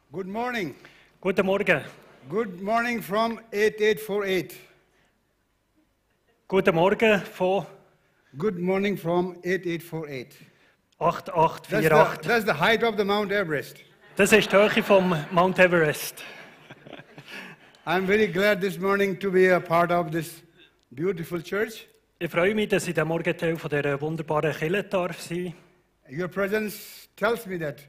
Good morning. Guten Morgen. Good morning from 8848. Guten Morgen von Good morning from 8848. 8848. That's the height of the Mount Everest. Das ist die Höhe vom Mount Everest. I'm very glad this morning to be a part of this beautiful church. Ich freue mich, dass ich der Morgen Teil von dieser wunderbaren Kirche darf sein. Your presence tells me that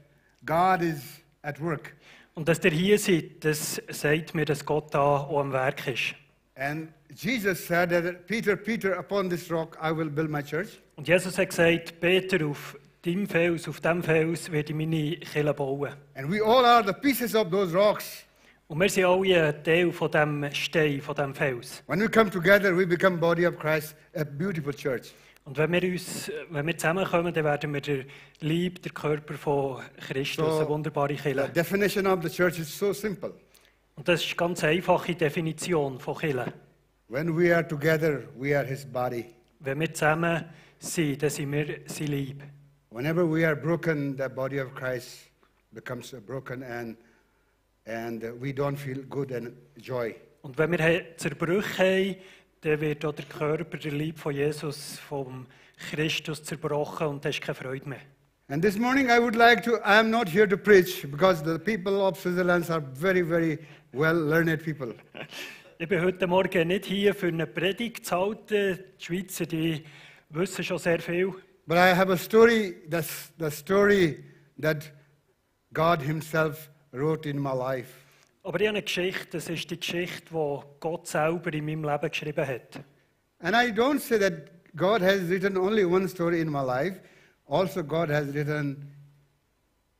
God is at work. Und dass ihr hier seid, das sagt mir, dass Gott da auch am Werk ist. And Jesus said that Peter, upon this rock I will build my church. Und Jesus hat gesagt, Peter, auf deinem Fels, auf diesem Fels werde ich meine Kirche bauen. And we all are the pieces of those rocks. Und wir sind alle ein Teil von diesem Stein, von diesem Fels. When we come together, we become body of Christ, a beautiful church. Und wenn wir zusammenkommen, dann werden wir der Leib, der Körper von Christus, eine wunderbare The Kirche. definition of the church is so simple. Und das ist eine ganz einfache Definition von Kirche. When we are together, we are His body. Wenn wir zusammen sind, dann sind wir sein Leib. Whenever we are broken, the body of Christ becomes broken and we don't feel good and joy. Und wenn wir Zerbrüche haben, dann wird auch der Körper, der Leib von Jesus, vom Christus zerbrochen und da ist keine Freude mehr. And this morning I am not here to preach because the people of Switzerland are very, very well-learned people. Ich bin heute Morgen nicht hier, für eine Predigt zu halten. Die Schweizer, die wissen schon sehr viel. But I have a story, that's the story that God Himself wrote in my life. Aber ich habe eine Geschichte, das ist die Geschichte, die Gott selber in meinem Leben geschrieben hat. And I don't say that God has written only one story in my life. Also God has written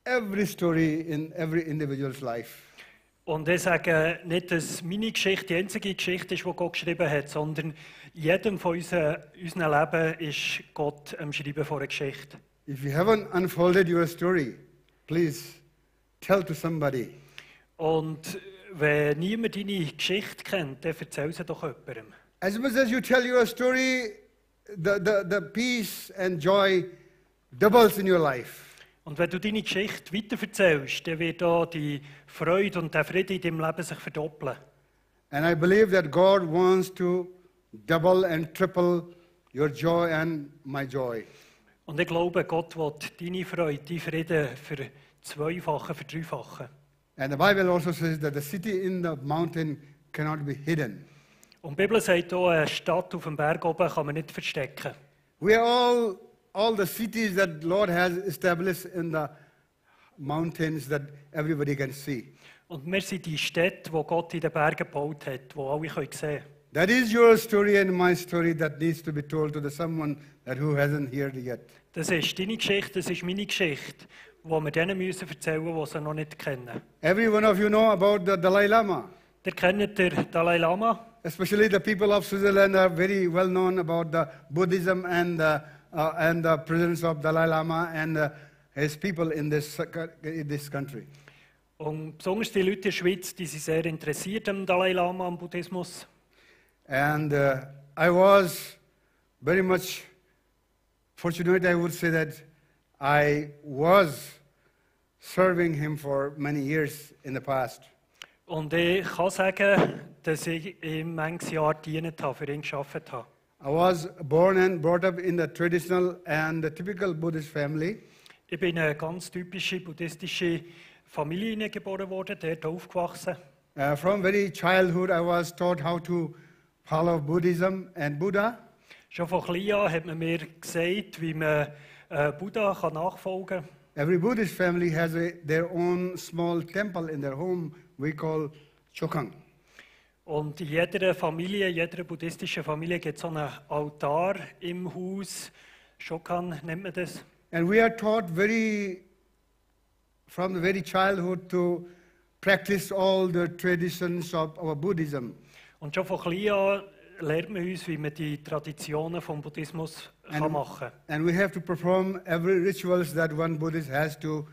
every story in every individual's life. Und ich sage nicht, dass meine Geschichte die einzige Geschichte ist, die Gott geschrieben hat, sondern in jedem von unserem Leben ist Gott am Schreiben von einer Geschichte. If you haven't unfolded your story, please tell to somebody. Und wenn niemand deine Geschichte kennt, dann erzähl sie doch jemandem. As much as you tell your story, the peace and joy doubles in your life. Und wenn du deine Geschichte weitererzählst, dann wird auch die Freude und der Friede in deinem Leben sich verdoppeln. And I believe that God wants to double and triple your joy and my joy. Und ich glaube, Gott will deine Freude, deinen Frieden verzweifachen, verdreifachen. And the Bible also says that the city in the mountain cannot be hidden. Und die Bibel sagt auch, eine Stadt auf dem Berg oben kann man nicht verstecken. We are all the cities that Lord has established in the mountains that everybody can see. Und wir sind die Städte, die Gott in den Bergen gebaut hat, die alle sehen können. That is your story and my story that needs to be told to someone who hasn't heard yet. Das ist deine Geschichte, das ist meine Geschichte, die wir denen müssen erzählen müssen, die sie noch nicht kennen. Every one of you know about the Dalai Lama. Ihr kennt den Dalai Lama. Especially the people of Switzerland are very well known about the Buddhism and the presence of Dalai Lama and his people in this country. Und besonders die Leute in der Schweiz, die sind sehr interessiert am Dalai Lama, am Buddhismus. And I was very much fortunate, I would say, that I was serving him for many years in the past. Und ich kann sagen, dass ich ihm manches Jahr gedient habe, für ihn gearbeitet habe. I was born and brought up in the traditional and the typical Buddhist family. Ich bin in eine ganz typische buddhistische Familie geboren worden, dort aufgewachsen. From very childhood, I was taught how to follow Buddhism and Buddha. Schon von klein an hat man mir gesagt, wie man Buddha kann nachfolgen kann. Every Buddhist family has their own small temple in their home we call Chokang. Und in jeder Familie, jeder buddhistischen Familie gibt es so einen Altar im Haus. Shokan nennt man das. And we are taught from the very childhood to practice all the traditions of our Buddhism. Und schon von klein an lernt man uns, wie man die Traditionen vom Buddhismus machen kann. And we have to perform every rituals that one Buddhist has to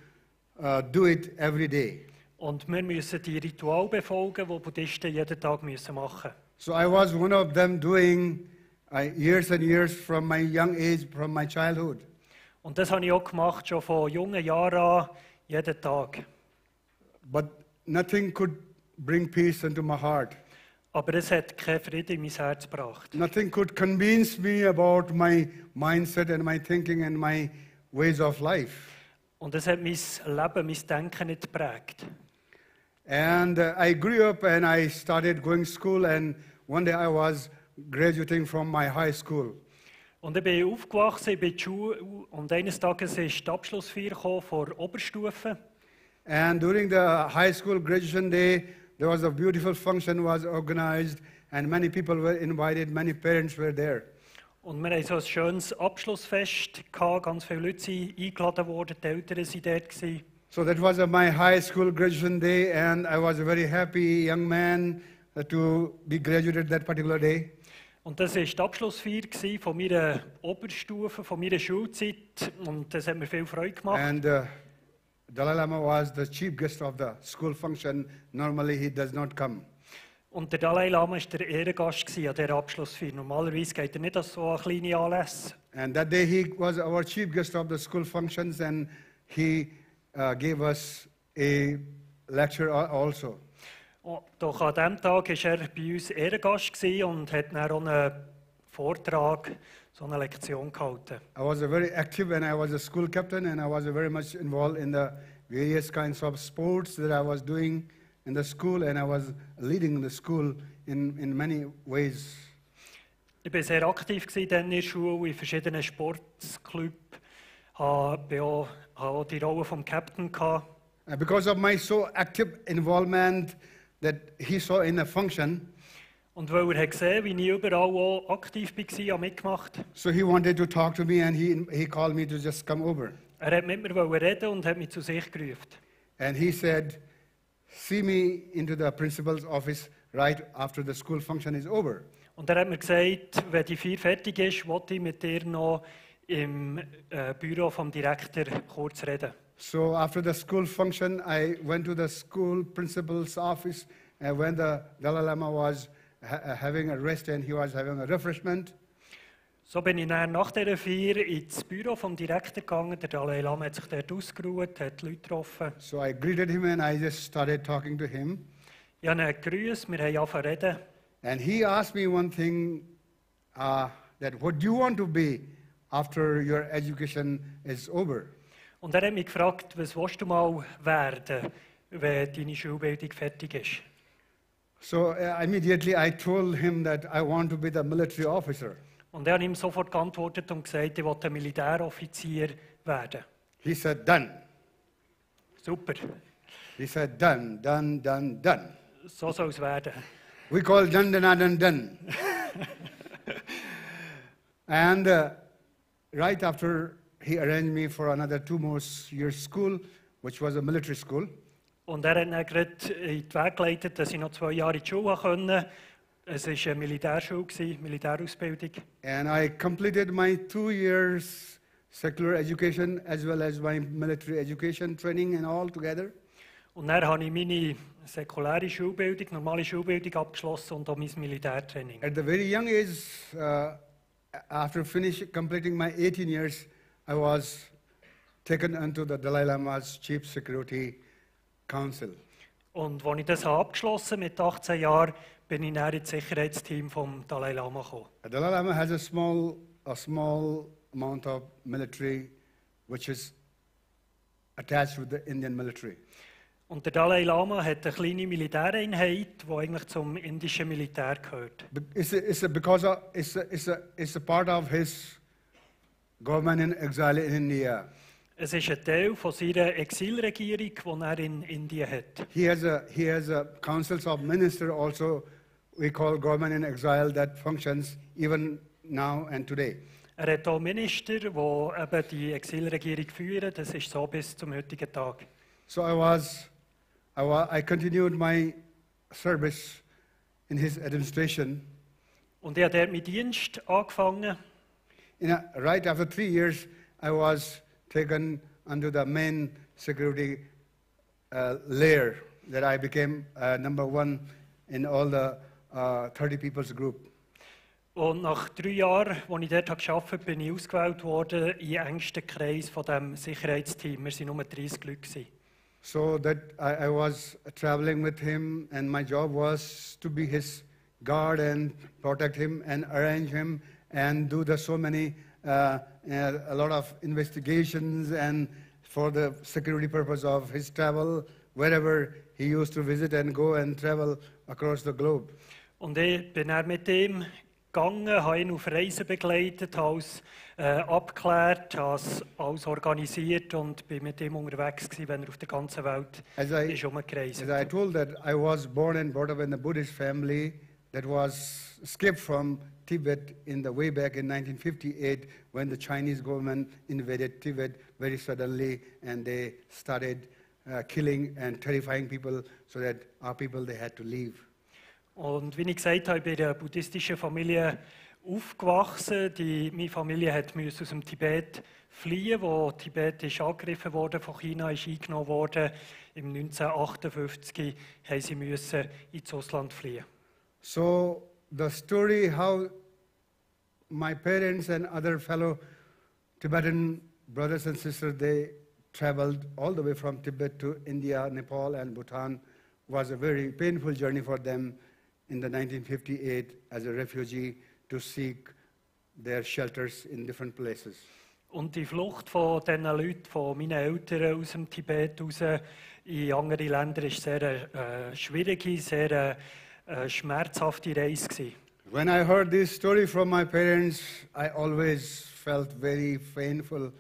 do it every day. Und wir müssen die Rituale befolgen, die Buddhisten jeden Tag machen müssen. So I was one of them doing years and years from my young age, from my childhood. Und das habe ich auch gemacht, schon von jungen Jahren an, jeden Tag. but nothing could bring peace into my heart. Aber es hat keinen Frieden in mein Herz gebracht. Nothing could convince me about my mindset and my thinking and my ways of life. Und es hat mein Leben, mein Denken nicht geprägt. And I grew up and I started going to school, and one day I was graduating from my high school. Und ich bin aufgewachsen, ich bin in die Schule und eines Tages ist die Abschlussfeier von der Oberstufe. And during the high school graduation day, there was a beautiful function was organized, and many people were invited, many parents were there. Und wir hatten so ein schönes Abschlussfest gehabt, ganz viele Leute sind eingeladen worden, die Eltern waren dort gewesen. So that was my high school graduation day, and I was a very happy young man to be graduated that particular day. Und das war die Abschlussfeier von meiner Oberstufe, von meiner Schulzeit, und das hat mir viel Freude gemacht. And Dalai Lama was the chief guest of the school function. Normally he does not come. Und der Dalai Lama war der Ehrengast an dieser Abschlussfeier. Normalerweise geht er nicht an so eine kleine Anlässe. And that day he was our chief guest of the school functions, and he gave us a lecture also. Doch an diesem Tag war er bei uns Ehrengast und hat dann auch einen Vortrag, so eine Lektion gehalten. I was very active, and I was a school captain, and I was very much involved in the various kinds of sports that I was doing in the school, and I was leading the school in many ways. Ich war sehr aktiv in der Schule, in verschiedenen Sportclubs, hatte auch die Rolle des Captain gehabt. Because of my so active involvement that he saw in the function, und weil er gesehen hat, wie ich überall auch aktiv war, habe mitgemacht. so he wanted to talk to me, and he called me to just come over. Er wollte mit mir reden und hat mich zu sich gerufen. And he said, see me into the principal's office right after the school function is over. Und er hat mir gesagt, wenn die Feier fertig ist, wollte ich mit dir noch im Büro vom Direktor kurz reden. So after the school function, I went to the school principal's office, and when the Dalai Lama was having a rest and he was having a refreshment. So bin ich dann nach dieser Feier ins Büro vom Direktor gegangen. Der Dalai Lama hat sich dort ausgeruht, hat die Leute getroffen. So I greeted him and I just started talking to him. Ich habe ihn gegrüßt, wir haben angefangen zu reden. And he asked me one thing, that what do you want to be after your education is over? Und er hat mich gefragt, was willst du mal werden, wenn deine Schulbildung fertig ist? So immediately I told him that I want to be the military officer. Und er hat ihm sofort geantwortet und gesagt, ich will ein Militäroffizier werden. He said, done. Super. He said, done, done, done, done. So soll es werden. We call done, done, done, done. And right after he arranged me for another 2 more years school, which was a military school. Und er hat dann gerade in den Weg geleitet, dass ich noch 2 Jahre in die Schule konnte. Es war eine Militärschule, Militärausbildung. And I completed my 2 years secular education as well as my military education training and all together. Und dann habe ich meine säkuläre Schulbildung, normale Schulbildung abgeschlossen und auch mein Militärtraining. At the very young age, after completing my 18 years, I was taken into the Dalai Lama's Chief Security Council. Und als ich das abgeschlossen mit 18 Jahren, bin ich dann ins Sicherheitsteam vom Dalai Lama gekommen. The Dalai Lama has a small amount of military which is attached with the Indian military. Und der Dalai Lama hat eine kleine Militäreinheit, die eigentlich zum indischen Militär gehört. It's a part of his government in exile in India. Es ist ein Teil von seiner Exilregierung, die er in Indien hat. He has a councils of ministers also. We call government in exile that functions even now and today. Er hat auch Minister, die eben die Exilregierung führen. Das ist so bis zum heutigen Tag. So I continued my service in his administration. Und ich habe dort meinen Dienst angefangen. Right after 3 years, I was taken under the main security layer that I became number 1 in all the 30 people's group. Und nach 3 Jahren, als ich dort gearbeitet habe, bin ich ausgewählt worden in den engsten Kreis von dem Sicherheitsteam. Wir waren nur 30 Leute. So that I was traveling with him, and my job was to be his guard and protect him and arrange him and do so many, a lot of investigations and for the security purpose of his travel, wherever he used to visit and go and travel across the globe. Und ich bin dann mit ihm gegangen, habe ihn auf Reisen begleitet, habe es abgeklärt, habe es alles organisiert und bin mit ihm unterwegs gewesen, wenn er auf der ganzen Welt ist umgereist. As I told that I was born and brought up in a Buddhist family that was escaped from Tibet in the way back in 1958 when the Chinese government invaded Tibet very suddenly and they started killing and terrifying people so that our people they had to leave. Und wie ich gesagt habe, ich bin in einer buddhistischen Familie aufgewachsen. Meine Familie musste aus dem Tibet fliehen, wo Tibet ist angegriffen wurde von China, ist eingenommen worden. Im 1958 mussten sie ins Ausland fliehen. So the story how my parents and other fellow Tibetan brothers and sisters they traveled all the way from Tibet to India, Nepal, and Bhutan was a very painful journey for them in the 1958 as a refugee to seek their shelters in different places. Und die Flucht von diesen Leuten, von meinen Eltern aus dem Tibet raus in andere Länder, war sehr schwierige, sehr schmerzhafte Reise gewesen. When I heard this story from my parents, I always felt very painful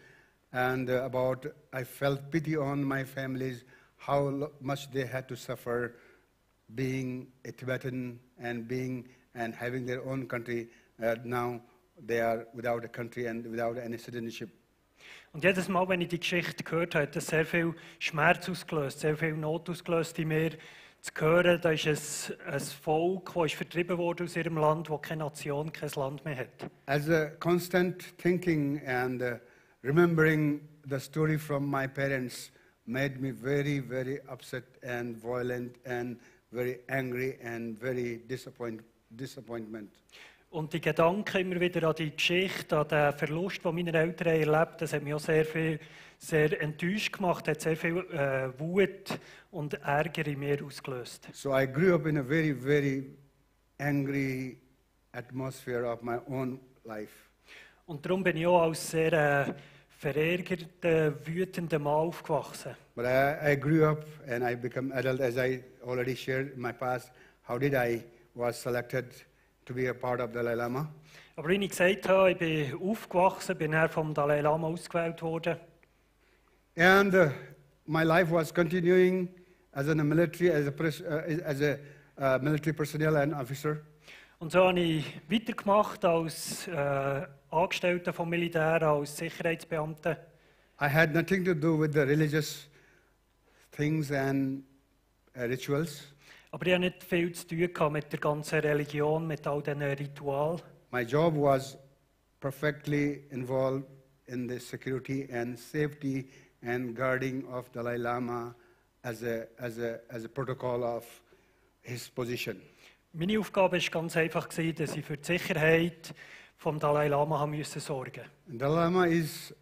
and I felt pity on my families, how much they had to suffer being a Tibetan and having their own country. Now they are without a country and without any citizenship. Und jedes Mal, wenn ich die Geschichte gehört habe, hat das sehr viel Schmerz ausgelöst, sehr viel Not ausgelöst in mir. Zu hören, da ist ein Volk, das vertrieben wurde aus ihrem Land, das keine Nation, kein Land mehr hat. As a constant thinking and remembering the story from my parents made me very, very upset and violent and very angry and very disappointment. Und die Gedanken immer wieder an die Geschichte, an den Verlust, den meine Eltern erlebt haben, das hat mich auch sehr enttäuscht gemacht, hat sehr viel Wut und Ärger in mir ausgelöst. So I grew up in a very, very angry atmosphere of my own life. Und darum bin ich auch als sehr verärgerter, wütender Mann aufgewachsen. But I grew up and I became adult, as I already shared in my past. How did I was selected to be a part of Dalai Lama? Aber wie ich gesagt habe, ich bin aufgewachsen, bin dann vom Dalai Lama ausgewählt worden. And my life was continuing as in the military, as a military personnel and officer. Und so habe ich weitergemacht als Angestellter vom Militär, als Sicherheitsbeamter. I had nothing to do with the religious things and rituals. Aber ich hatte nicht viel zu tun gehabt mit der ganzen Religion, mit all diesen Ritualen. My job was perfectly involved in the security and safety and guarding of Dalai Lama as a protocol of his position. Meine Aufgabe war ganz einfach, dass ich für die Sicherheit vom Dalai Lama sorgen musste. Dalai Lama is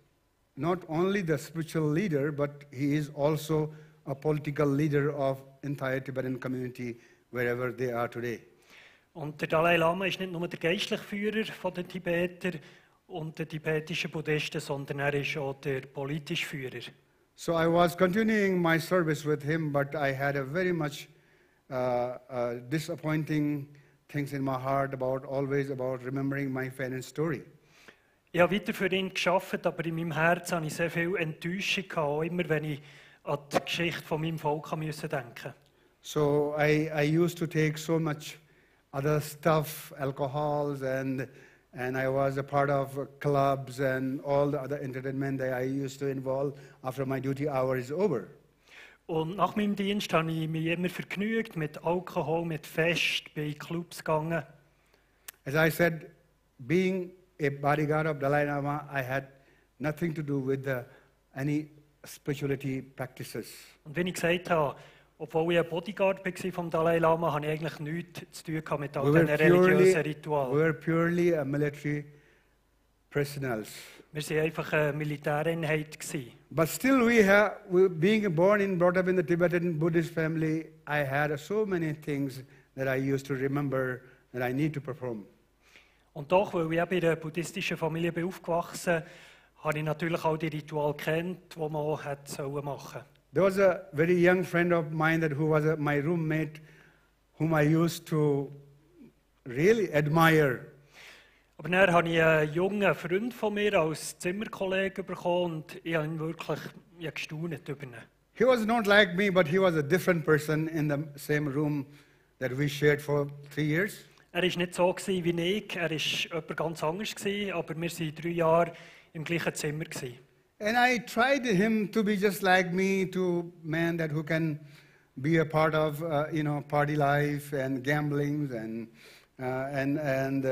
not only the spiritual leader, but he is also a political leader of entire Tibetan community wherever they are today. Und der Dalai Lama ist nicht nur der geistliche Führer der Tibeter und der tibetischen Buddhisten, sondern er ist auch der politische Führer. So I was continuing my service with him, but I had a very much disappointing things in my heart always about remembering my parents' story. Ich habe weiter für ihn gearbeitet, aber in meinem Herzen hatte ich sehr viel Enttäuschung, auch immer wenn ich an die Geschichte von meinem Volk denken musste. So I used to take so much other stuff, alcohols, and I was a part of clubs and all the other entertainment that I used to involve after my duty hour is over. Und nach meinem Dienst habe ich mich immer vergnügt mit Alkohol, mit Fest, bin in Clubs gegangen. As I said, being a bodyguard of Dalai Lama, I had nothing to do with any spirituality practices. Und wie ich gesagt habe, obwohl ich ein Bodyguard war vom Dalai Lama, habe ich eigentlich nichts zu tun mit all diesen religiösen Ritualen. We were purely a military prisoners. Wir waren einfach eine Militäreinheit gewesen. But still, being born and brought up in the Tibetan Buddhist family, I had so many things that I used to remember that I need to perform. Und doch, weil ich in einer buddhistischen Familie bin aufgewachsen, habe ich natürlich auch die Rituale kennt, die man auch hätte machen sollen. There was a very young friend of mine who was my roommate, whom I used to really admire. Aber dann habe ich einen jungen Freund von mir als Zimmerkollegen bekommen und ich habe ihn wirklich gestaunt über ihn. He was not like me, but he was a different person in the same room that we shared for 3 years. Er war nicht so wie ich, er war jemand ganz anders, aber wir waren 3 Jahre im gleichen Zimmer. And I tried him to be just like me, to man that who can be a part of party life and gambling and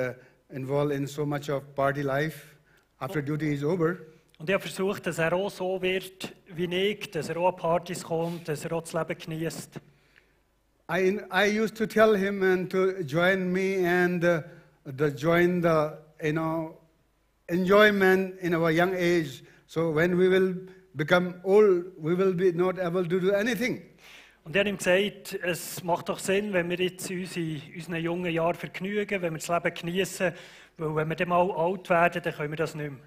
involved in so much of party life after duty is over. Und ich habe versucht, dass er auch so wird wie ich, dass er auch an Partys kommt, dass er auch das Leben genießt. I used to tell him and to join me and join the enjoyment in our young age. So when we will become old, we will be not able to do anything. Und ich habe ihm gesagt, es macht doch Sinn, wenn wir jetzt uns in unseren jungen Jahren vergnügen, wenn wir das Leben genießen, weil wenn wir dann mal alt werden, dann können wir das nicht mehr.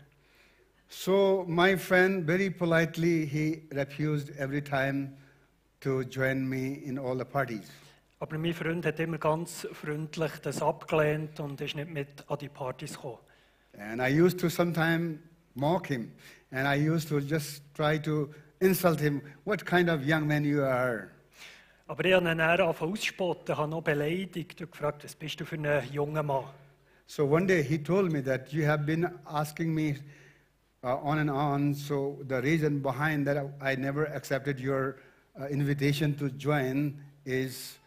So my friend, very politely, he refused every time to join me in all the parties. Aber mein Freund hat immer ganz freundlich das abgelehnt und ist nicht mit an die Partys gekommen. And I used to sometimes mock him, and I used to just try to insult him. What kind of young man you are? Aber ich habe ihn dann ausspotten, habe noch beleidigt und gefragt, was bist du für ein junger Mann? So one day he told me that you have been asking me on and on, so the reason behind that I never accepted your invitation to join is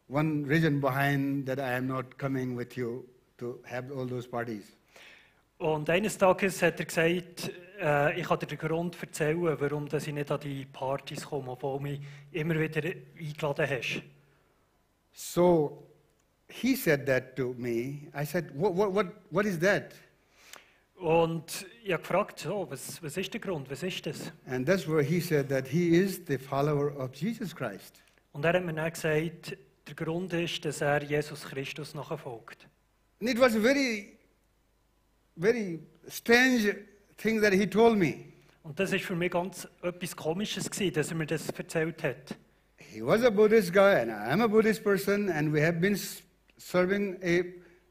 one reason behind that I am not coming with you to have all those parties. Und eines Tages hat er gesagt, ich kann dir den Grund erzählen, warum ich nicht an die Partys komme, obwohl du mich immer wieder eingeladen hast. So he said that to me. I said, what is that? Und ich habe gefragt, so, was ist der Grund, was ist das? And that's where he said that he is the follower of Jesus Christ. Und er hat mir dann gesagt, der Grund ist, dass er Jesus Christus nachfolgt. And it was a very, very strange thing that he told me. Und das ist für mich ganz etwas Komisches gewesen, dass er mir das erzählt hat. He was a Buddhist guy and I am a Buddhist person and we have been serving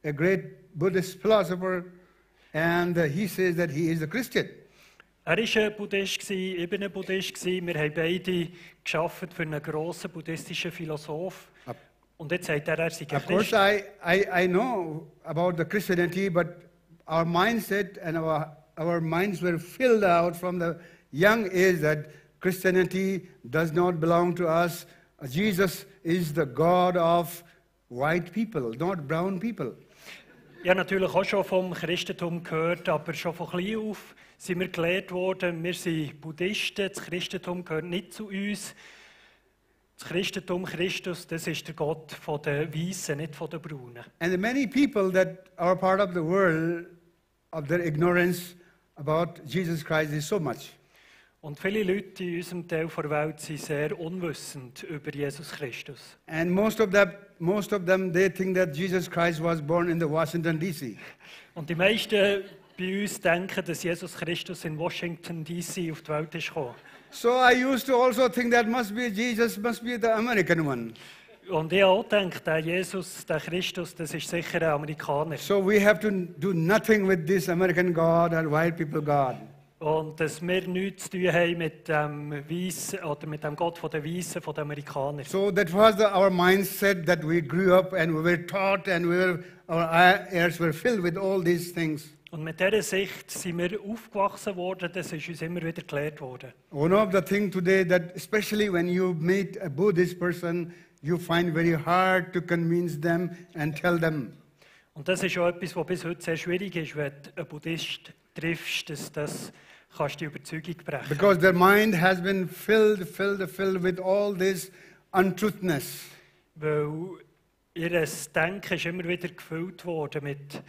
a great Buddhist philosopher and he says that he is a Christian. Er war ein Buddhist, ich bin ein Buddhist. Wir haben beide gearbeitet für einen grossen buddhistischen Philosoph. Und jetzt sagt er sei ein Of course, Christ. I know about the Christianity, but our mindset and our minds were filled out from the young age that Christianity does not belong to us. Jesus is the God of white people, not brown people. Ich habe natürlich auch schon vom Christentum gehört, aber schon von klein auf sind wir gelehrt worden, wir sind Buddhisten, das Christentum gehört nicht zu uns. Das Christentum, Christus, das ist der Gott von den Weißen, nicht von den Braunen. And many people that are part of the world, of their ignorance about Jesus Christ is so much. Und viele Leute in unserem Teil der Welt sind sehr unwissend über Jesus Christus. And most of them, they think that Jesus Christ was born in the Washington D.C. Und die meisten bei uns denken, dass Jesus Christus in Washington D.C. auf die Welt ist gekommen. So I used to also think that Jesus must be the American one. Und ich habe auch gedacht, der Jesus, der Christus, das ist sicher ein Amerikaner. So we have to do nothing with this American God or white people God. Und dass wir nichts zu tun haben mit dem Weissen oder mit dem Gott der Weißen, der Amerikaner. So that was our mindset that we grew up and we were taught and our ears were filled with all these things. Und mit dieser Sicht sind wir aufgewachsen worden, das ist uns immer wieder gelehrt worden. One of the things today that especially when you meet a Buddhist person, you find very hard to convince them and tell them. Und das ist auch etwas, was bis heute sehr schwierig ist, wenn du einen Buddhist triffst, dass das kannst die Überzeugung brechen. Because their mind has been filled with all this untruthness. Weil ihr Denken ist immer wieder gefüllt worden mit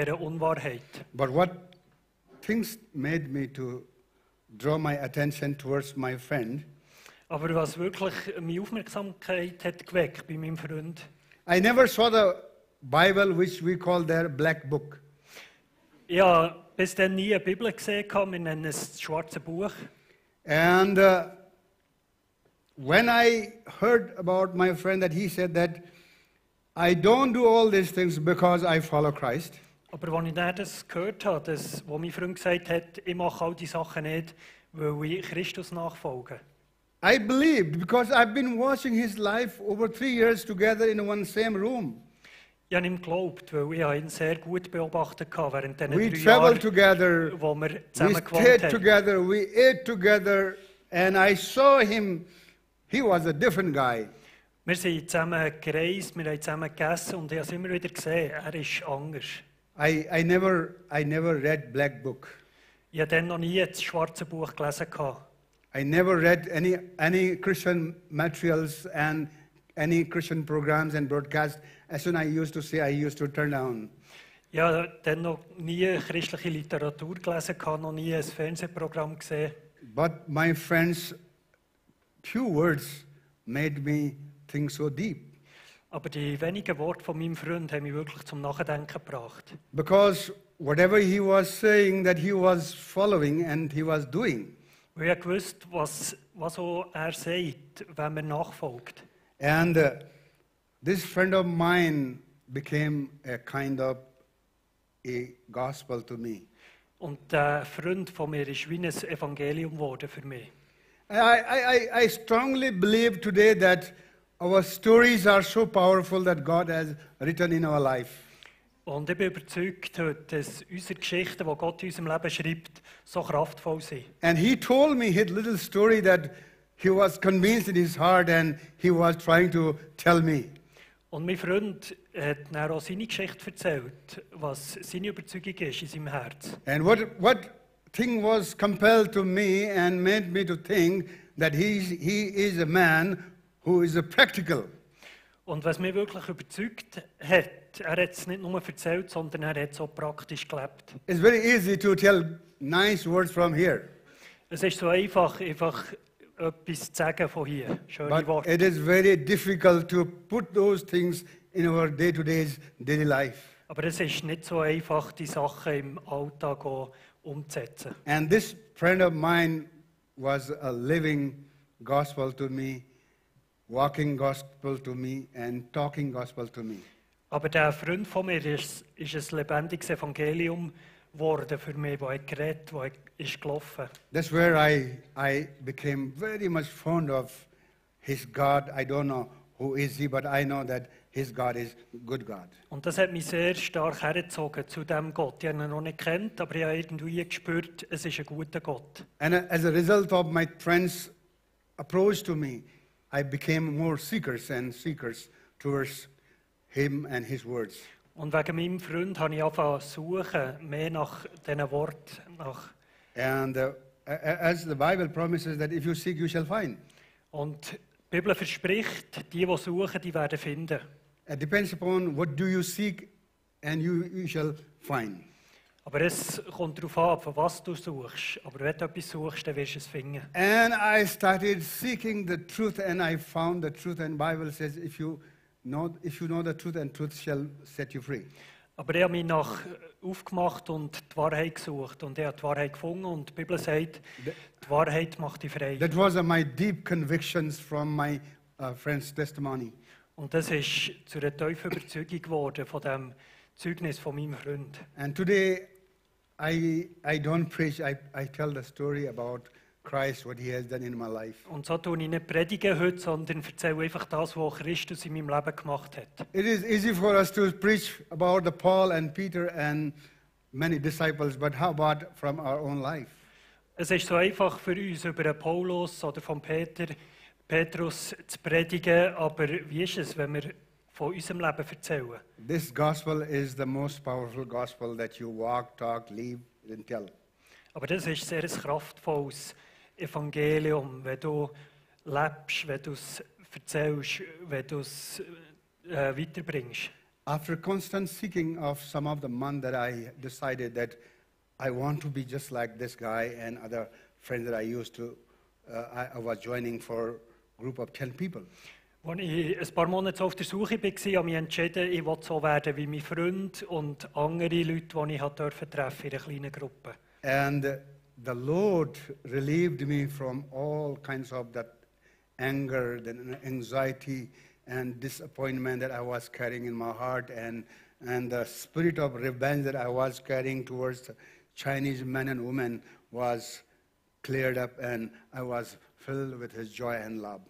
dieser Unwahrheit. But what things made me to draw my attention towards my friend, Aber was wirklich meine Aufmerksamkeit hat geweckt bei meinem Freund, I never saw the Bible, which we call their black book. ich habe bis dann nie eine Bibel gesehen, wir nennen es das schwarze Buch. And when I heard about my friend that he said that I don't do all these things because I follow Christ, Aber als ich dann das gehört habe, wo mein Freund gesagt hat, ich mache all die Sachen nicht, weil ich Christus nachfolge. I believed because I've been watching his life over 3 years together in one same room. Ich habe ihm geglaubt, weil ich ihn sehr gut beobachtet habe während diesen We 3 traveled Jahren, together, wo wir we zusammen gewohnt stayed haben. together, we ate together, and I saw him. He was a different guy. Wir sind zusammen gereist, wir haben zusammen gegessen und ich habe es immer wieder gesehen, er ist anders. I never read black book. Ich habe dann noch nie das schwarze Buch gelesen. I never read any Christian materials and any Christian programs and broadcasts. As soon as I used to say, I used to turn down. Ich habe dann noch nie christliche Literatur gelesen, noch nie ein Fernsehprogramm gesehen. But my friends' few words made me think so deep. Aber die wenigen Worte von meinem Freund haben mich wirklich zum Nachdenken gebracht. Because whatever he was saying that he was following and he was doing. Weil ich wusste, was auch er sagt, wenn man nachfolgt. And this friend of mine became a kind of a gospel to me. Und der Freund von mir ist wie ein Evangelium geworden für mich. I strongly believe today that our stories are so powerful that God has written in our life. Und ich bin überzeugt heute, dass unsere Geschichten, die Gott in unserem Leben schreibt, so kraftvoll sind. And he told me his little story that he was convinced in his heart and he was trying to tell me. Und mein Freund hat dann auch seine Geschichte erzählt, was seine Überzeugung ist in seinem Herz. And what thing was compelled to me and made me to think that he is a man who is a practical. Und was mich wirklich überzeugt hat, er hat es nicht nur erzählt, sondern er hat es auch praktisch gelebt. It's very easy to tell nice words from here, Es ist so einfach etwas zu sagen von hier, schöne but Worte. it is very difficult to put those things in our day-to-day daily life. Aber es ist nicht so einfach, die Sachen im Alltag auch umzusetzen. And this friend of mine was a living gospel to me, walking gospel to me, and talking gospel to me. Aber der Freund von mir ist ein lebendiges Evangelium geworden für mich, wo er geredet, wo er ist gelaufen. That's where I became very much fond of his God. I don't know who is he, but I know that his God is good God. Und das hat mich sehr stark hergezogen zu dem Gott. Ich habe ihn noch nicht kennt, aber ich habe irgendwie gespürt, es ist ein guter Gott. And as a result of my friends' approach to me, I became more seekers towards him and his words. Und wegen meinem Freund habe ich angefangen zu suchen, mehr nach diesen Worten. And as the Bible promises that if you seek, you shall find. Und die Bibel verspricht, die suchen, die werden finden. It depends upon what do you seek, and you shall find. Aber es kommt darauf an, von was du suchst. Aber wenn du etwas suchst, dann wirst du es finden. And I started seeking the truth, and I found the truth. And the Bible says, if you know the truth, and truth shall set you free. Aber ich habe mich aufgemacht und die Wahrheit gesucht. Und ich habe die Wahrheit gefunden. Und die Bibel sagt, die Wahrheit macht dich frei. That was my deep convictions from my friend's testimony. Und das ist zu einer tiefen Überzeugung geworden von dem Zeugnis von meinem Freund. And today, I don't preach. I tell the story about Christ, what He has done in my life. Und so tue ich nicht predigen heute, sondern erzähle einfach das, was Christus in meinem Leben gemacht hat. It is easy for us to preach about the Paul and Peter and many disciples, but how about from our own life? Es ist so einfach für uns, über den Paulus oder von Petrus zu predigen, aber wie ist es, wenn wir von unserem Leben erzählen? This gospel is the most powerful gospel that you walk, talk, live, and tell. Aber das ist sehr ein kraftvolles Evangelium, wenn du lebst, wenn du es erzählst, wenn du es weiterbringst. after constant seeking of some of the month that I decided that I want to be just like this guy and other friends that I used to, I was joining for a group of 10 people. Als ich ein paar Monate auf der Suche war, habe ich mich entschieden, ich will so werden wie mein Freund und andere Leute, die ich treffen durfte in einer kleinen Gruppe. And the Lord relieved me from all kinds of that anger, the anxiety and disappointment that I was carrying in my heart, and the spirit of revenge that I was carrying towards the Chinese men and women was cleared up, and I was filled with His joy and love.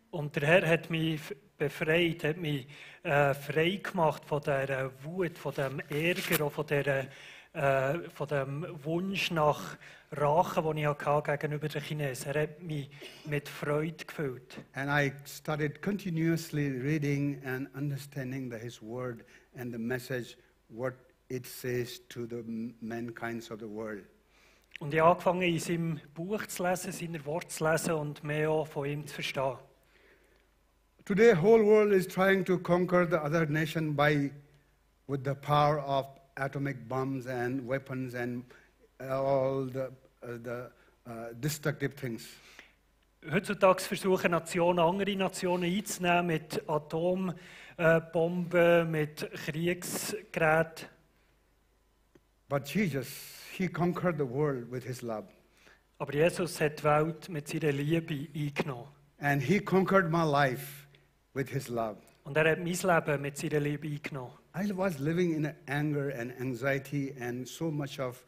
Und der Herr hat mich befreit, hat mich frei gemacht von dieser Wut, von dem Ärger, auch von dem Wunsch nach Rache, den ich hatte gegenüber den Chinesen. Er hat mich mit Freude gefüllt. And I started continuously reading and understanding His word and the message, what it says to the mankind of the world. Und ich habe angefangen, in seinem Buch zu lesen, seine Worte zu lesen und mehr auch von ihm zu verstehen. Today, the whole world is trying to conquer the other nation with the power of atomic bombs and weapons and all the destructive things. Heutzutage versuchen Nationen, andere Nationen einzunehmen mit Atombomben, mit Kriegsgeräten. But Jesus, He conquered the world with His love. Aber Jesus hat die Welt mit seiner Liebe eingenommen. And He conquered my life with His love. Und er hat mein Leben mit seiner Liebe eingenommen. I was living in anger and anxiety and so much of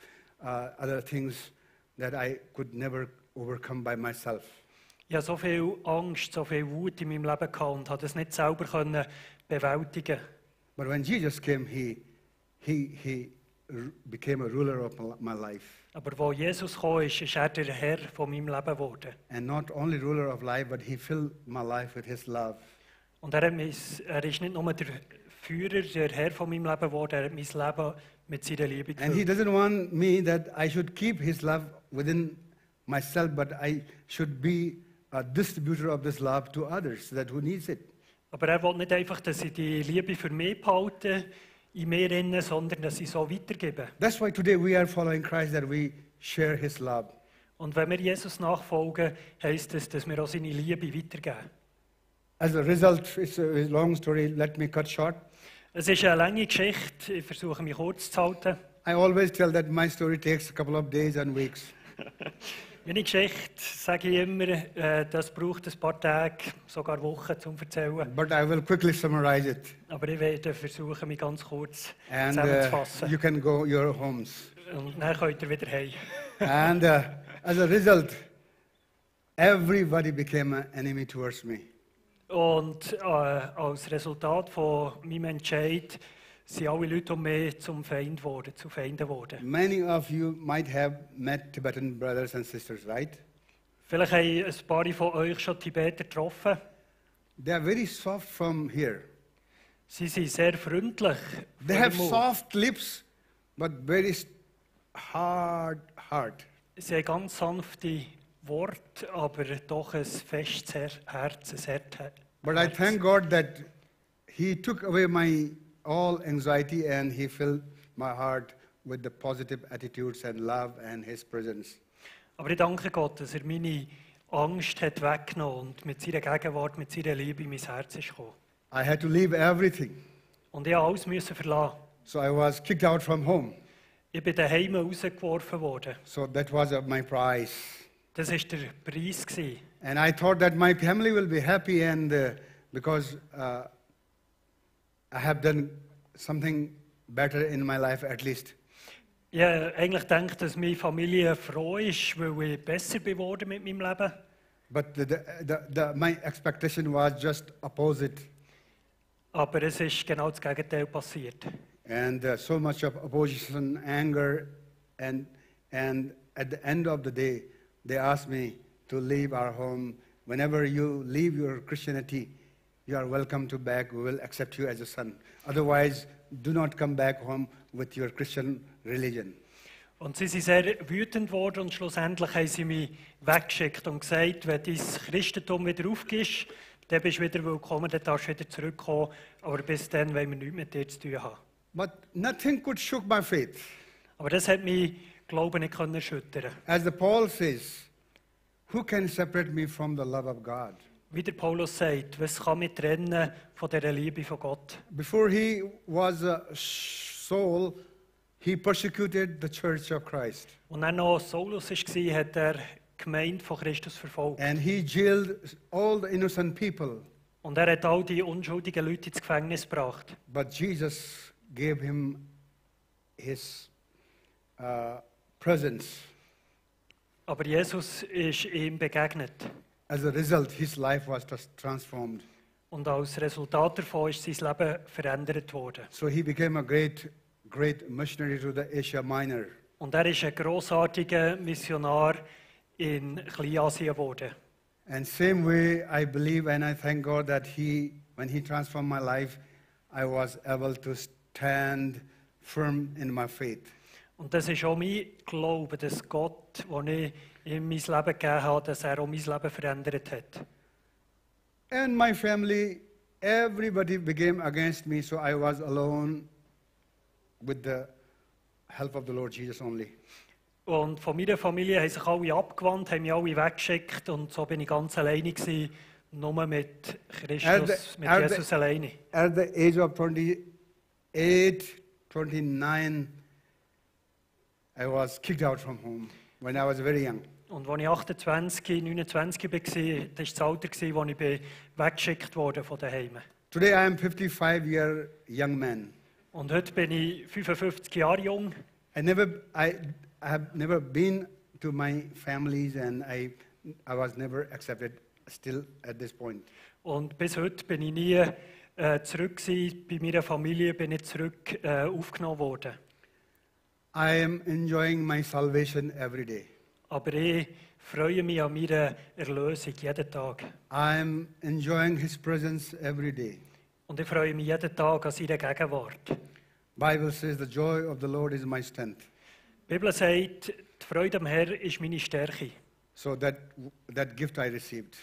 other things that I could never overcome by myself. Ich hatte so viel Angst, so viel Wut in meinem Leben gehabt und konnte es nicht selber bewältigen. But when Jesus came, He became a ruler of my life. Aber wo Jesus kam, ist er der Herr von meinem Leben geworden. And not only ruler of life, but He filled my life with His love. Und er ist nicht nur der Führer, der Herr von meinem Leben geworden, er hat mein Leben mit seiner Liebe And He gefüllt. doesn't want me that I should keep His love within myself, but I should be a distributor of this love to others that who needs it. Aber er will nicht einfach, dass ich die Liebe für mich behalte, in mir innen, sondern dass ich so weitergebe. That's why today we are following Christ, that we share His love. Und wenn wir Jesus nachfolgen, heisst es, dass wir auch seine Liebe weitergeben. As a result, it's a long story, let me cut short. Es ist eine lange Geschichte, ich versuche mich kurz zu halten. I always tell that my story takes a couple of days and weeks. Meine Geschichte, sage ich immer, das braucht ein paar Tage, sogar Wochen zum Erzählen. But I will quickly summarize it. Aber ich werde versuchen, mich ganz kurz And zusammenzufassen. you can go your homes. Und dann könnt ihr wieder heim. And as a result, everybody became an enemy towards me. Und als Resultat von meinem Entscheid sind alle Leute um mich zum Feind geworden, zu Feinden geworden. Many of you might have met Tibetan brothers and sisters, right? Vielleicht haben ein paar von euch schon Tibeter getroffen. They are very soft from here. Sie sind sehr freundlich. They von have dem Mund. soft lips, but very hard heart. Sie haben ganz sanfte Worte, aber doch ein festes Herz, ein Herz. But I thank God that He took away my all anxiety and He filled my heart with the positive attitudes and love and His presence. Aber ich danke Gott, dass er meine Angst hat weggenommen und mit seiner Gegenwart, mit seiner Liebe in mein Herz ist gekommen. I had to leave everything. Und ich musste alles verlassen. So I was kicked out from home. Ich bin daheim rausgeworfen worden. So that was my prize. Das war der Preis gewesen. And I thought that my family will be happy and because I have done something better in my life at least. Ich habe eigentlich gedacht, dass meine Familie froh ist, weil ich besser geworden mit meinem Leben. But my expectation was just opposite. Aber es ist genau das Gegenteil passiert. And so much of opposition, anger, and at the end of the day, they asked me to leave our home. Whenever you leave your Christianity, you are welcome to back. We will accept you as a son. Otherwise, do not come back home with your Christian religion. Und sie sind sehr wütend geworden und schlussendlich haben sie mich weggeschickt und gesagt, wenn dein Christentum wieder aufgibst, dann bist du wieder willkommen, dann darfst du wieder zurückkommen, aber bis dann wollen wir nichts mit dir zu tun haben. But nothing could shook my faith. Aber das hat mein Glauben nicht können erschüttern. As the Paul says, who can separate me from the love of God? Wie der Paulus sagt, was kann mich trennen von dieser Liebe von Gott? Before he was a Saul, he persecuted the church of Christ. Und er noch Saulus war, hat er die Gemeinde von Christus verfolgt. And he jailed all the innocent people. Und er hat all die unschuldigen Leute ins Gefängnis gebracht. But Jesus gave him his presence. Aber Jesus ist ihm begegnet. As a result, his life was transformed. Und als Resultat davon ist sein Leben verändert worden. So he became a great missionary to the Asia Minor. Und er ist ein grossartiger Missionar in Kleinasien geworden. And same way, I believe and I thank God that when he transformed my life, I was able to stand firm in my faith. Und das ist auch mein Glaube, dass Gott, den ich in mein Leben gegeben habe, dass er auch mein Leben verändert hat. And my family, everybody became against me, so I was alone with the help of the Lord Jesus only. Und von meiner Familie haben sich alle abgewandt, haben mich alle weggeschickt und so bin ich ganz alleine gewesen, nur mit Christus, mit Jesus alleine. At the age of 28, 29, I was kicked out from home when I was very young. Und als ich 28, 29 war, das war das Alter, wo ich weggeschickt wurde von daheim. Today I am 55-year young man. Und heute bin ich 55 Jahre jung. I have never been to my families and I was never accepted still at this point. Und bis heute bin ich nie zurück gewesen. Bei meiner Familie bin ich zurück aufgenommen worden. I am enjoying my salvation every day. Aber ich freue mich an meiner Erlösung jeden Tag. I am enjoying His presence every day. Und ich freue mich jeden Tag an seiner Gegenwart. Bible says the joy of the Lord is my strength. Die Bibel sagt, die Freude am Herrn ist meine Stärke. So that gift I received.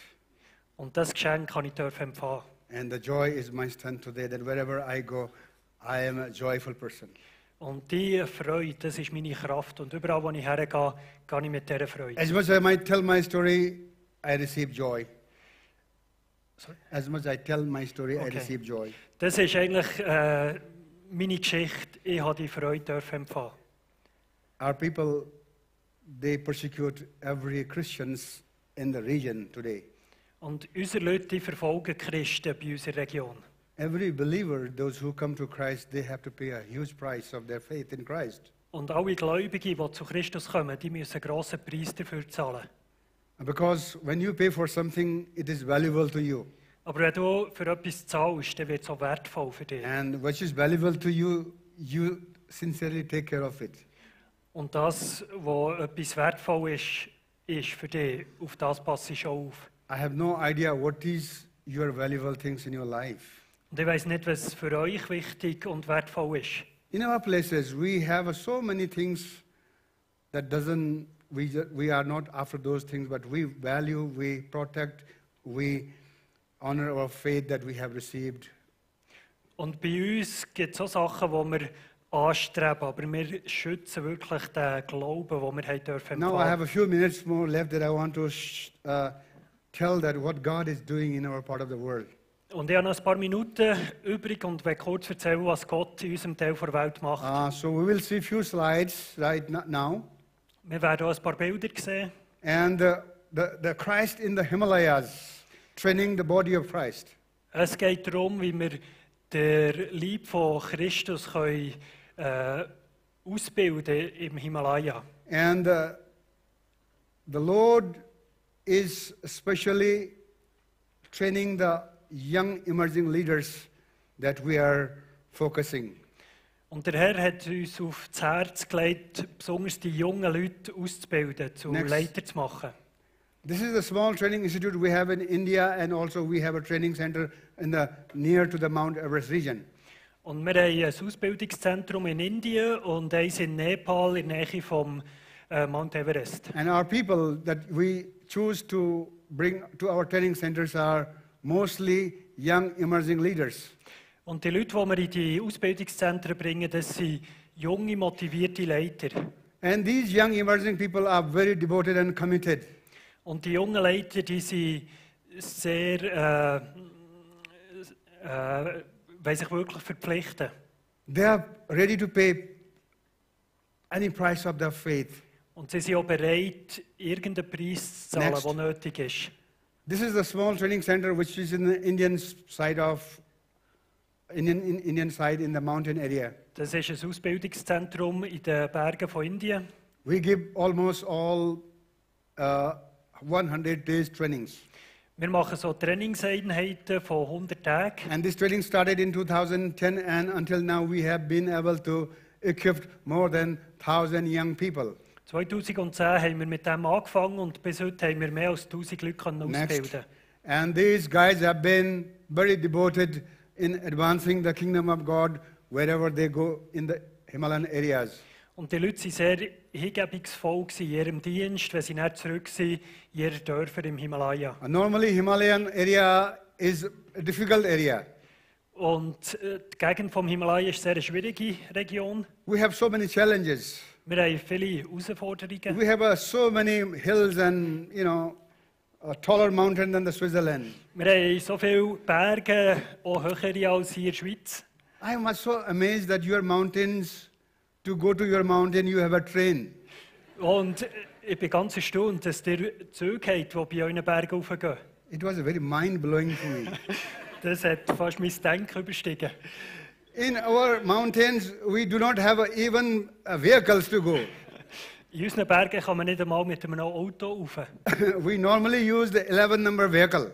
Und das Geschenk kann ich empfangen. And the joy is my strength today, that wherever I go, I am a joyful person. Und diese Freude, das ist meine Kraft. Und überall, wo ich hergehe, gehe ich mit dieser Freude. As much as I might tell my story, I receive joy. Sorry? As much as I tell my story, Okay. I receive joy. Das ist eigentlich meine Geschichte. Ich habe die Freude empfangen. Our people, they persecute every Christians in the region today. Und unsere Leute die verfolgen Christen bei unserer Region. Every believer, those who come to Christ, they have to pay a huge price of their faith in Christ. Und alle Gläubigen, die zu Christus kommen, die müssen einen grossen Preis dafür zahlen. Because when you pay for something, it is valuable to you. Aber wenn du für etwas zahlst, dann wird es auch wertvoll für dich. And what is valuable to you, you sincerely take care of it. Und das, was etwas wertvoll ist, ist für dich. Auf das passe ich auch auf. I have no idea what is your valuable things in your life. Und ich weiss nicht, was für euch wichtig und wertvoll ist. In our places, we have so many things that we are not after those things, but we value, we protect, we honor our faith that we have received. Und bei uns gibt es auch Sachen, die wir anstreben, aber wir schützen wirklich den Glauben, den wir haben dürfen Now I have empfangen. a few minutes more left that I want to tell that what God is doing in our part of the world. Und ich habe noch ein paar Minuten übrig und will kurz erzählen, was Gott in unserem Teil der Welt macht. So we will see a few slides right now. Wir werden auch ein paar Bilder sehen. And the Christ in the Himalayas, training the body of Christ. Es geht darum, wie wir den Leib von Christus können, ausbilden im Himalaya. And the Lord is especially training the young emerging leaders that we are focusing. Und der Herr hat uns auf das Herz gelegt, besonders die jungen Leute auszubilden, zu Next. Leiter zu machen. This is a small training institute we have in India, and also we have a training center near to the Mount Everest region. Und wir haben ein Ausbildungszentrum in Indien und eins in Nepal in der Nähe vom Mount Everest. And our people that we choose to bring to our training centers are mostly young emerging leaders. Und die Leute, die wir in die Ausbildungszentren bringen, das sind junge, motivierte Leiter. And these young emerging people are very devoted and committed. Und die jungen Leiter, die sind sehr, wollen sich wirklich verpflichten. They are ready to pay any price of their faith. Und sie sind auch bereit, irgendeinen Preis zu zahlen, Next. der nötig ist. This is the small training center which is in the Indian side in the mountain area. Das ist ein Ausbildungszentrum in den Bergen von Indien. We give almost all 100 days trainings. Wir machen so Trainingseinheiten von 100 Tagen. And this training started in 2010 and until now we have been able to equip more than 1,000 young people. 2010 haben wir mit dem angefangen und bis heute haben wir mehr als 1000 Leute ausbilden. And these guys have been very devoted in advancing the kingdom of God wherever they go in the Himalayan areas. Und die Leute waren sehr hingebungsvoll in ihrem Dienst, wenn sie dann zurück sind in ihren Dörfern im Himalaya. Normally Himalayan area is a difficult area. Und die Gegend vom Himalaya ist eine sehr schwierige Region. We have so many challenges. Wir haben viele Herausforderungen. We have so many hills and, a taller mountain than the Switzerland. Wir haben so viele Berge, auch höhere als hier in der Schweiz. I am so amazed that your mountains, to go to your mountain, you have a train. Und ich bin ganz erstaunt, dass ihr Züge habt, die bei euren Bergen raufgehen. It was very mind-blowing for me. Das hat fast mein Denken überstiegen. In our mountains, we do not have even vehicles to go. In unseren Bergen kann man nicht einmal mit einem Auto rauf. We normally use the 11-number vehicle.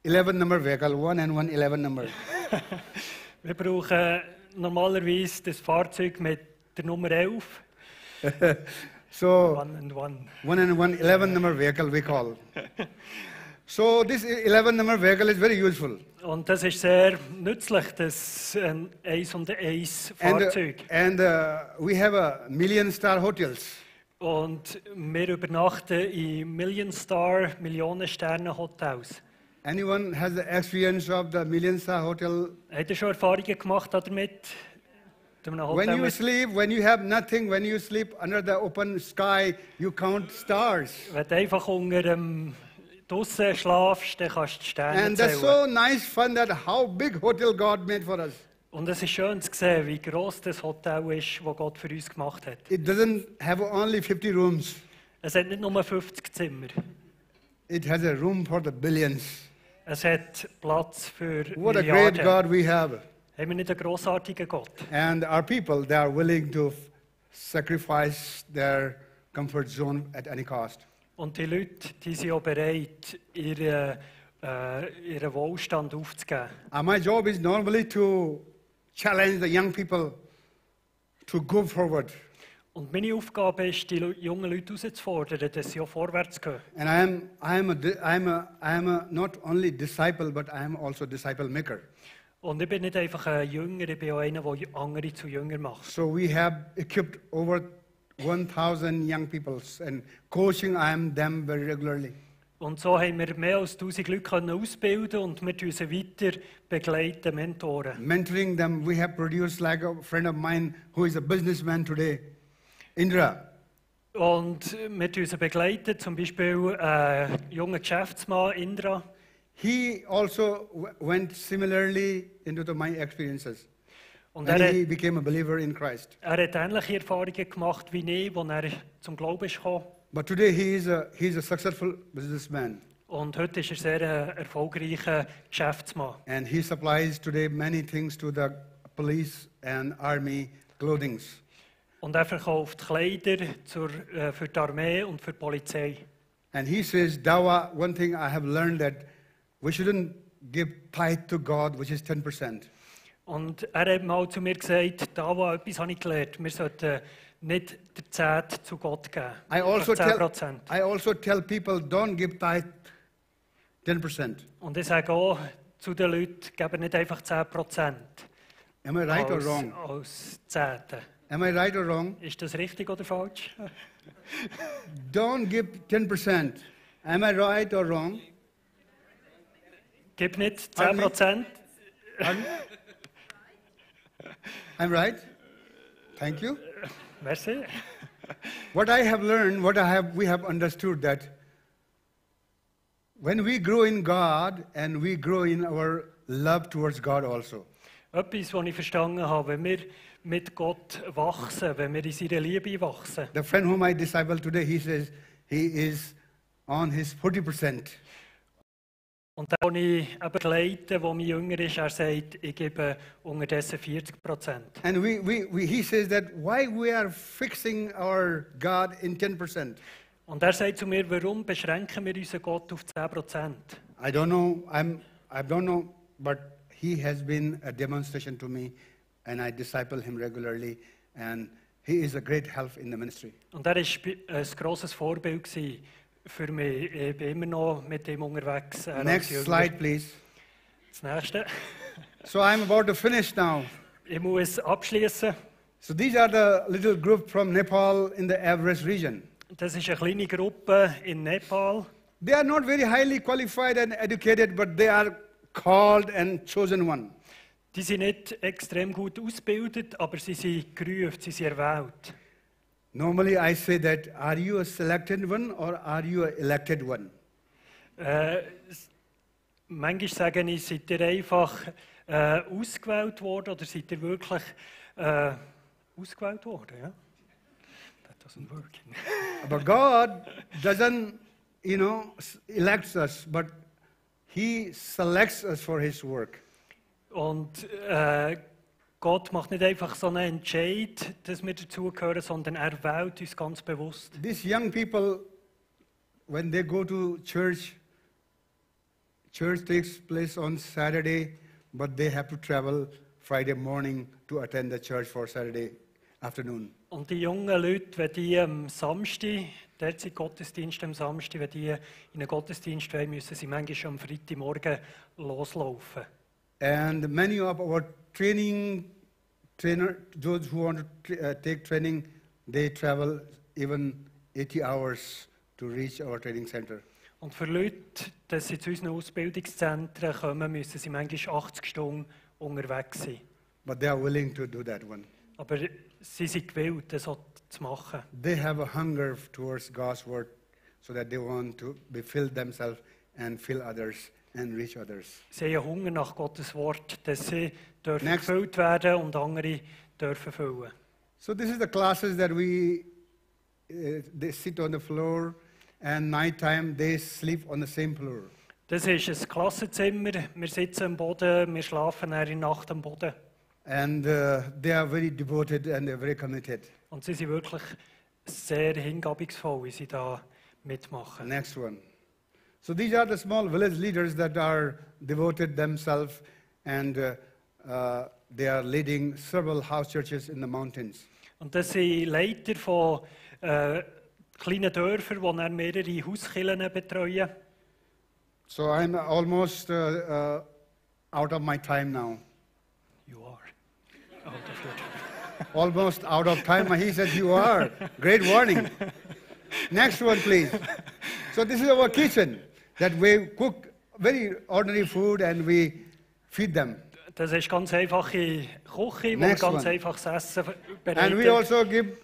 11-number vehicle, 1 and 1, 11 number. Wir brauchen normalerweise das Fahrzeug mit der Nummer 11. So, 1 and 1. 1 and 1, 11-number vehicle we call. So this 11-number vehicle is very useful. Und das ist sehr nützlich, das 1 und 1 Fahrzeug. And we have a million-star hotels. Und wir übernachten in Millionen-Sterne-Hotels. Anyone has the experience of the million-star hotel? Habt ihr schon Erfahrungen gemacht damit? When you sleep, when you have nothing, when you sleep under the open sky, you count stars. Wenn du einfach unter draussen schlafst, dann kannst du die Sterne And that's zählen. so nice fun that how big hotel God made for us. Und es ist schön zu sehen, wie gross das Hotel ist, das Gott für uns gemacht hat. It doesn't have only 50 rooms. Es hat nicht nur 50 Zimmer. It has a room for the billions. Es hat Platz für What a great Milliarden. God we have. Haben wir nicht einen grossartigen Gott? And our people, they are willing to sacrifice their comfort zone at any cost. Und die Leute, die sind auch bereit, ihren Wohlstand aufzugeben. My job is normally to challenge the young people to go forward. Und meine Aufgabe ist, die jungen Leute herauszufordern, dass sie auch vorwärts gehen. And I am not only disciple, but I am also disciple maker. Und ich bin nicht einfach ein Jünger, ich bin auch einer, der andere zu Jünger macht. So we have equipped over 1,000 young people and coaching them very regularly. Und so haben wir mehr als 1000 Leute ausbilden und wir begleiten sie weiter, begleiten, mentoren. Mentoring them, we have produced like a friend of mine who is a businessman today, Indra. Und wir begleiten zum Beispiel jungen Geschäftsmann Indra. He also went similarly into my experiences. Und And he became a believer in Christ. er hat ähnliche Erfahrungen gemacht wie ich, als er zum Glauben ist gekommen. But today he is a successful businessman. Und heute ist er sehr erfolgreicher Geschäftsmann. And he supplies today many things to the police and army clothing. Und er verkauft Kleider für die Armee und für die Polizei. And he says, Dawa, one thing I have learned that we shouldn't give tithe to God, which is 10%. Und er hat mal zu mir gesagt, Dawa, etwas habe ich gelernt, wir sollten nicht der Zehnte zu Gott geben. I also 10%. tell people, don't give tithe 10%. Und ich sage auch zu den Leuten, geben nicht einfach 10% Am I right or wrong? als Zehnte. Am I right or wrong? Ist das richtig oder falsch? Don't give 10%. Am I right or wrong? Gib nicht 10%. I'm right? Thank you. Merci. What I have learned, we have understood that when we grow in God and we grow in our love towards God also. Etwas, was ich verstanden habe, wenn wir mit Gott wachsen, wenn wir in seiner Liebe wachsen. The friend whom I disciple today, he says he is on his 40%. Und der, den ich eben begleite, der mein Jünger ist, er sagt, ich gebe unterdessen 40%. And he says that why we are fixing our God in 10%. Und er sagt zu mir, warum beschränken wir unseren Gott auf 10%? I don't know, but he has been a demonstration to me, and I disciple him regularly, and he is a great help in the ministry. Und er war ein grosses Vorbild gewesen für mich. Ich bin immer noch mit ihm unterwegs. Next slide, please. Das nächste. So I'm about to finish now. Ich muss abschließen. So these are the little group from Nepal in the Everest region. Das ist eine kleine Gruppe in Nepal. They are not very highly qualified and educated, but they are called and chosen one. Die sind nicht extrem gut ausgebildet, aber sie sind gerufen, sie sind erwählt. Normally I say that, are you a selected one or are you an elected one? Manchmal sagen ich, seid ihr einfach ausgewählt worden oder seid ihr wirklich ausgewählt worden? Ja? That doesn't work. But God doesn't, elects us, but He selects us for His work. Und Gott macht nicht einfach so einen Entscheid, dass wir dazugehören, sondern er wählt uns ganz bewusst. These young people, when they go to church takes place on Saturday, but they have to travel Friday morning to attend the church for Saturday afternoon. Und die jungen Leute, wenn die am Samstag, dort sind Gottesdienste am Samstag, wenn die in einen Gottesdienst wollen, müssen sie manchmal schon am Freitagmorgen loslaufen. And many of our those who want to take training, they travel even 80 hours to reach our training center. Und für Leute, die sie zu unseren Ausbildungszentren kommen, müssen sie manchmal 80 Stunden unterwegs sein. But they are willing to do that one. Aber sie sind gewillt, das so zu machen. They have a hunger towards God's word, so that they want to be filled themselves and fill others and reach others. Sie haben Hunger nach Gottes Wort, dass sie dürfen Next. gefüllt werden und andere dürfen füllen. So this is the classes that they sit on the floor, and nighttime they sleep on the same floor. Das ist ein Klassenzimmer. Wir sitzen am Boden, wir schlafen in der Nacht am Boden. And they are very devoted and they're very committed. Und sie sind wirklich sehr hingabungsvoll, wie sie da mitmachen. Next one. So these are the small village leaders that are devoted themselves, and they are leading several house churches in the mountains. Und das sind Leiter von kleinen Dörfern, die dann mehrere Hauskirchen betreuen. So I'm almost out of my time now. You are out of your time. Almost out of time. He said, you are. Great warning. Next one, please. So this is our kitchen, that we cook very ordinary food and we feed them. Das ist ganz einfache Küche, wo wir Next ganz one. einfaches Essen And we bereiten. also give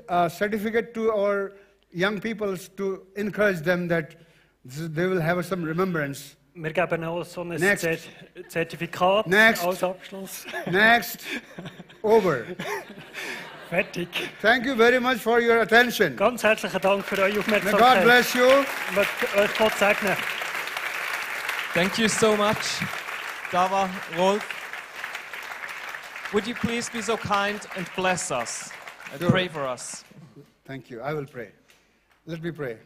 a certificate to our young people to encourage them that they will have some remembrance. Wir geben auch so ein Next. Zertifikat Next. als Abschluss. Next, over. Fertig. Thank you very much for your attention. Ganz herzlichen Dank für eure May God Aufmerksamkeit. bless you. Möchte euch Gott segnen. Thank you so much, Dawa, Rolf. Would you please be so kind and bless us and Sure. pray for us? Thank you. I will pray. Let me pray.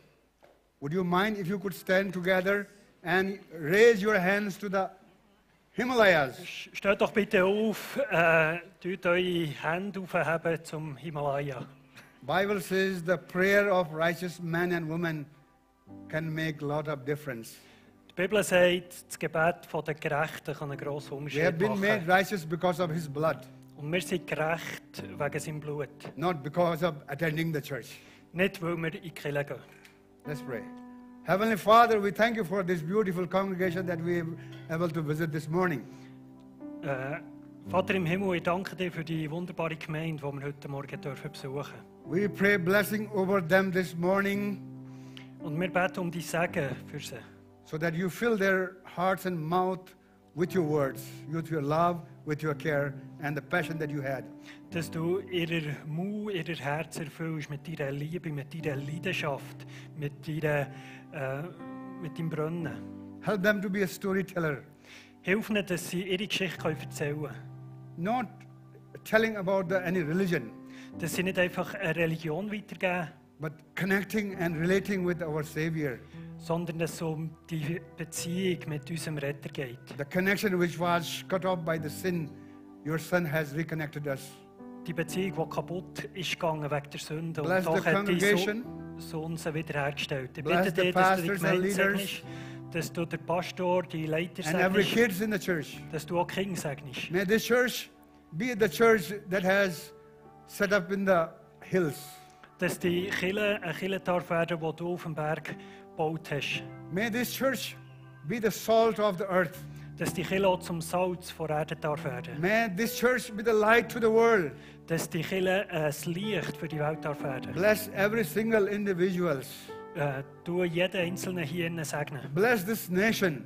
Would you mind if you could stand together and raise your hands to the Himalayas? Steht doch bitte auf, tut eure Hände aufheben zum Himalaya. Bible says the prayer of righteous men and women can make a lot of difference. Die Bibel sagt, das Gebet der Gerechten kann einen grossen We have Unterschied been made machen. righteous because of his blood, Und wir sind gerecht wegen seinem Blut. not because of attending the church. Nicht, weil wir in die Kirche gehen. Let's pray. Heavenly Father, we thank you for this beautiful congregation that we were able to visit this morning. Vater im Himmel, ich danke dir für die wunderbare Gemeinde, die wir heute Morgen besuchen dürfen. We pray blessing over them this morning Und wir beten um dein Segen für sie, so that you fill their hearts and mouth with your words, with your love, with your care, and the passion that you had. dass du ihr Mund, ihr Herz erfüllst mit deiner Liebe, mit deiner Leidenschaft, mit deinem Brennen. Help them to be a storyteller, Hilf ihnen, dass sie ihre Geschichte erzählen können. not telling about any religion, Dass sie nicht einfach eine Religion weitergeben, but connecting and relating with our Savior. sondern dass es um die Beziehung mit unserem Retter geht. The connection which was cut off by the sin, your Son has reconnected us. Die Beziehung, die kaputt ist gegangen wegen der Sünde. Bless Und the doch hat dein congregation. Sohn sie wiederhergestellt. Ich Bless bitte the dich, dass du die pastors and Gemeinde leaders. segnest, dass du den Pastor, die Leiter And every segnest, kids in the church. dass du auch die Kinder segnest. May this church be the church that has set up in the hills. Dass die Kirche eine Kirche darf werden, die du auf dem Berg gebaut hast. May this church be the salt of the earth. Dass die Kirche auch zum Salz von Erde darf werden. May this church be the light to the world. Dass die Kirche ein Licht für die Welt darf werden. Bless every single individuals. Du jeden Einzelnen hier innen segnen. Bless this nation.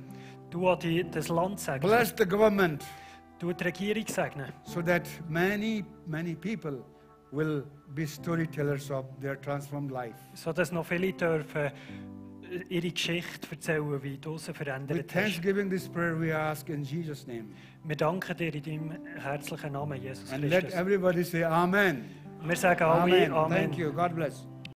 Du auch das Land segnen. Bless the government Du die Regierung segnen. so that many people will be storytellers of their transformed life. So dass noch viele dürfen ihre Geschichte erzählen, wie du sie With verändert hast. thanksgiving this prayer we ask in Jesus' name. Wir danken dir in deinem herzlichen Namen, Jesus And let Christus. everybody say Amen. Wir sagen alle Amen. Amen. Thank you. God bless.